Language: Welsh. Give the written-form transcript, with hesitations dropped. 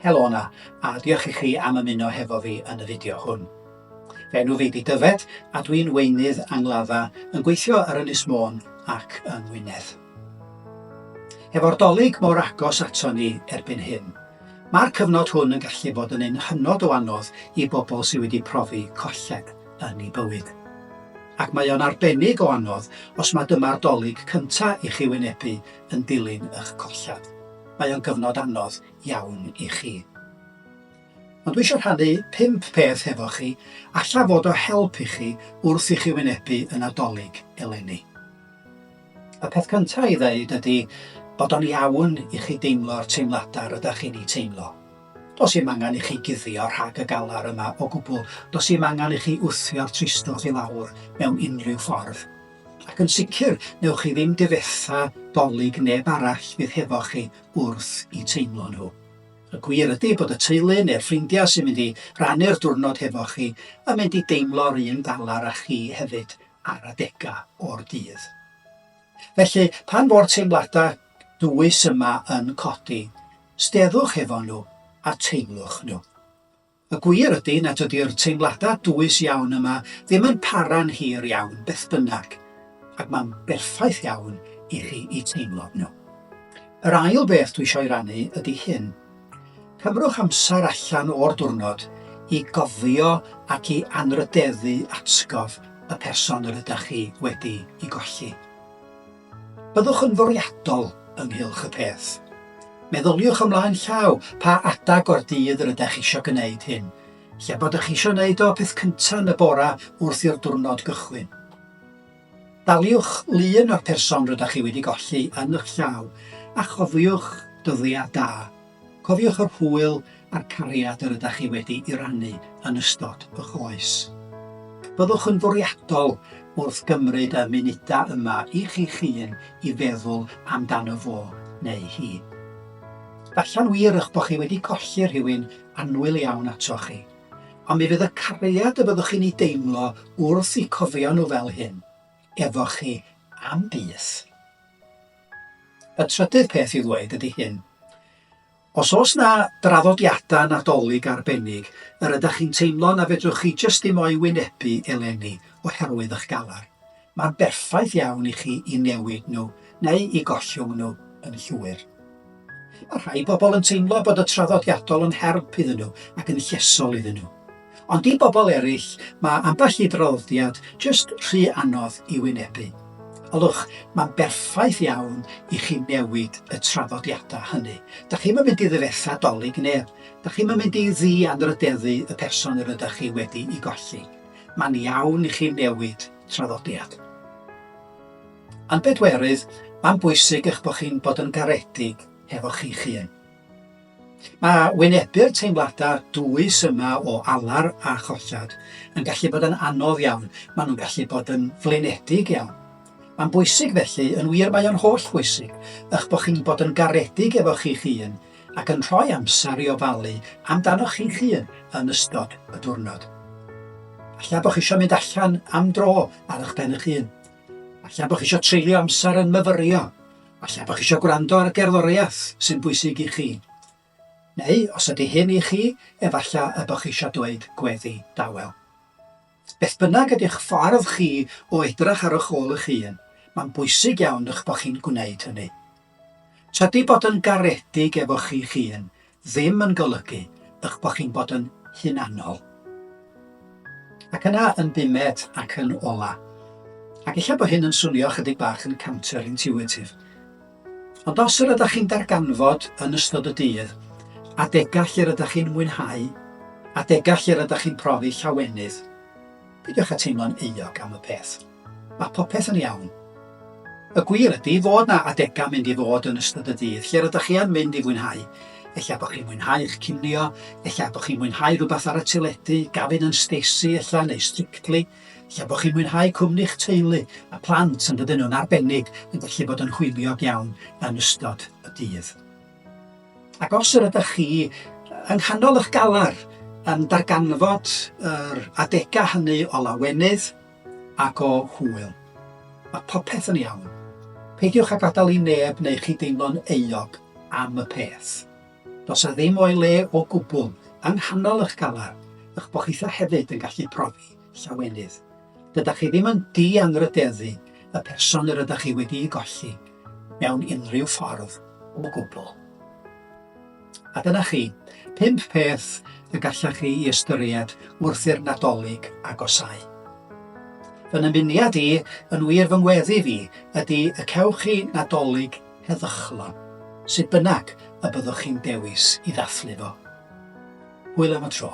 Helo 'na, a diolch i chi am ymuno hefo fi yn y fideo hwn. Fy enw fi 'di Dyfed, a dwi'n weinydd angladda yn gweithio ar Ynys Môn ac yng Ngwynedd. Hefo'r Dolig mor agos ato ni erbyn hyn, mae'r cyfnod hwn yn gallu bod yn un hynod o anodd i bobl sydd wedi profi colled yn eu bywyd. Ac mae o'n arbennig o anodd os mae dyma'r Dolig cynta' i chi wynebu yn dilyn eich colled. Mae o'n gyfnod anodd iawn i chi. Ond dwi eisiau rhannu pump peth hefo chi alla fod o help i chi wrth i chi wynebu y Nadolig eleni. Y peth cyntaf i ddeud ydy bod o'n iawn i chi deimlo'r teimladau rydych chi'n eu teimlo. Does dim angen i chi guddio rhag y galar yma o gwbl, does dim angen i chi wthio'r tristwch i lawr mewn unrhyw ffordd. Ac yn sicr, newch chi ddim difetha 'Dolig neb arall fydd hefo chi wrth i teimlo nhw. Y gwir ydy bod y teulu neu'r ffrindiau sy'n mynd i rannu'r diwrnod hefo chi yn mynd i deimlo'r un galar â chi hefyd ar adegau o'r dydd. Felly, pan fo'r teimladau dwys yma yn codi, steddwch hefo nhw a teimlwch nhw. Y gwir ydy nad ydy'r teimladau dwys iawn yma ddim yn para'n hir iawn beth bynnag, ac mae'n berffaith iawn i chi i teimlo nhw. Yr ail beth dwi eisiau ei rannu ydy hyn. Cymrwch amser allan o'r diwrnod i gofio ac i anrhydeddu atgof y person yr ydych chi wedi i golli. Byddwch yn fwriadol ynghylch y peth. Meddyliwch ymlaen llaw pa adag o'r dydd yr ydych eisiau gwneud hyn, lle bod ych eisiau gwneud o peth cyntaf yn y bora wrth i'r diwrnod gychwyn. Daliwch lun o'r person rydych chi wedi golli yn eich llaw a chofiwch dyddiau da. Cofiwch yr hwyl a'r cariad yr ydych chi wedi i rannu yn ystod eich oes. Byddwch yn fwriadol wrth gymryd y munudau yma i chi'ch hun i feddwl amdano fo neu hi. Falla'n wir eich bod chi wedi colli rhywun annwyl iawn atoch chi, ond mi fydd y cariad y byddwch chi'n ei deimlo wrth eu cofio nhw fel hyn efo chi am byth. Y trydydd peth i'w ddweud ydy hyn. Os oes 'na draddodiadau Nadolig arbennig yr ydych chi'n teimlo na fedrwch chi jyst ddim o'i wynebu eleni oherwydd eich galar, mae'n berffaith iawn i chi i newid nhw neu i gollwng nhw yn llwyr. Mae rhai bobl yn teimlo bod y traddodiadol yn help iddyn nhw ac yn llesol iddyn nhw. Ond i bobl eraill, mae ambell i draddodiad jyst rhy anodd i wynebu. Ylwch, mae'n berffaith iawn i chi newid y traddodiadau hynny. Da chi'm yn mynd i ddifetha 'Dolig neb. Da chi'm yn mynd i ddi-anrhydeddu y person yr ydych chi wedi'i golli. Mae'n iawn i chi newid traddodiad. Yn bedwerydd, mae'n bwysig eich bod chi'n bod yn garedig hefo chi'ch hun. Mae wynebu'r teimladau dwys yma o alar a cholled yn gallu bod yn anodd iawn, maen nhw'n gallu bod yn flinedig iawn. Mae'n bwysig felly, yn wir mae o'n holl bwysig, eich bod chi'n bod yn garedig efo chi'ch hun ac yn rhoi amser i ofalu amdanoch chi'ch hun yn ystod y diwrnod. Falle bod chi eisiau mynd allan am dro ar eich pen eich hun. Falle bod chi eisiau treulio amser yn myfyrio. Falle bod chi eisiau gwrando ar y gerddoriaeth sy'n bwysig i chi. Neu, os ydy hyn i chi, efallai y bod chi eisiau dweud gweddi dawel. Beth bynnag ydy'ch ffordd chi o edrych ar eich ôl eich hun, mae'n bwysig iawn eich bod chi'n gwneud hynny. Tydi bod yn garedig efo chi'ch hun ddim yn golygu eich bod chi'n bod yn hunanol. Ac yna yn bumed ac yn ola. Ac ella bod hyn yn swnio chydig bach yn counter-intuitive. Ond os yr ydych chi'n darganfod yn ystod y dydd adegau lle rydych chi'n mwynhau, adegau lle rydych chi'n profi llawenydd, peidiwch â teimlo'n euog am y peth. Mae popeth yn iawn. Y gwir ydy fod 'na adegau mynd i fod yn ystod y dydd lle rydych chi yn mynd i fwynhau. Ella bod chi'n mwynhau eich cinio, ella bod chi'n mwynhau rhywbeth ar y teledu, Gavin and Stacey ella, neu Strictly. Ella bod chi'n mwynhau cwmni'ch teulu, a plant yn dydyn nhw'n arbennig yn gallu bod yn hwyliog iawn yn ystod y dydd. Ac os yr ydych chi yng nghanol eich galar yn darganfod yr adegau hynny o lawenydd, ac o hwyl. Mae popeth yn iawn. Peidiwch â gadael i neb neu chi deimlo'n euog am y peth. Does 'na ddim o'i le o gwbl yng nghanol eich galar, eich bod chitha hefyd yn gallu profi llawenydd. Dydach chi ddim yn di-anrhydeddu y person yr ydach chi wedi'i golli mewn unrhyw ffordd o gwbl. A dyna chi, pump peth y gallech chi i ystyried wrth i'r Nadolig agosáu. Fy nymuniad i, yn wir fy ngweddi fi, ydy y cewch chi Nadolig heddychlon, sut bynnag y byddwch chi'n dewis i ddathlu fo. Hwyl am y tro.